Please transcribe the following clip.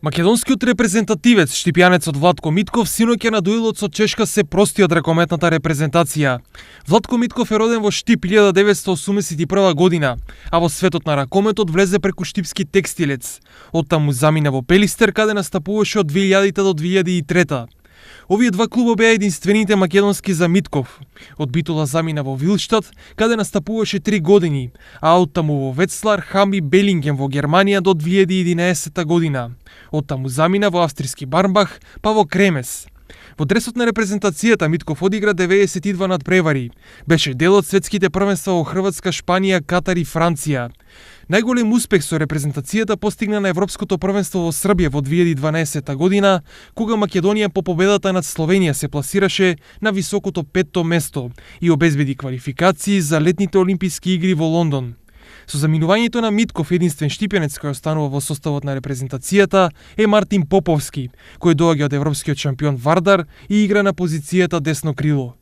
Македонскиот репрезентативец штипјанецот Владко Митков синоќа на дуелот со Чешка се прости од ракометната репрезентација. Владко Митков е роден во Штип 1981 година, а во светот на ракометот влезе преку штипски текстилец. Оттаму замина во Пелистер, каде настапуваше од 2000 до 2003. Овие два клуба беа единствените македонски за Митков. Од Битола замина во Вилштад, каде настапуваше 3 години, а оттаму во Ветслар, Хамби, Белинген во Германија до 2011 година. Оттаму замина во австријски Барнбах, па во Кремес. Во дресот на репрезентацијата Митков одигра 92 надпревари. Беше дел од светските првенства во Хрватска, Шпанија, Катар и Франција. Најголем успех со репрезентацијата постигна на Европското првенство во Србија во 2012 година, кога Македонија по победата над Словенија се пласираше на високото 5-то место и обезбеди квалификации за летните олимписки игри во Лондон. Со заминувањето на Митков, единствен штипјанец кој останува во составот на репрезентацијата е Мартин Поповски, кој доаѓа од европскиот шампион Вардар и игра на позицијата десно крило.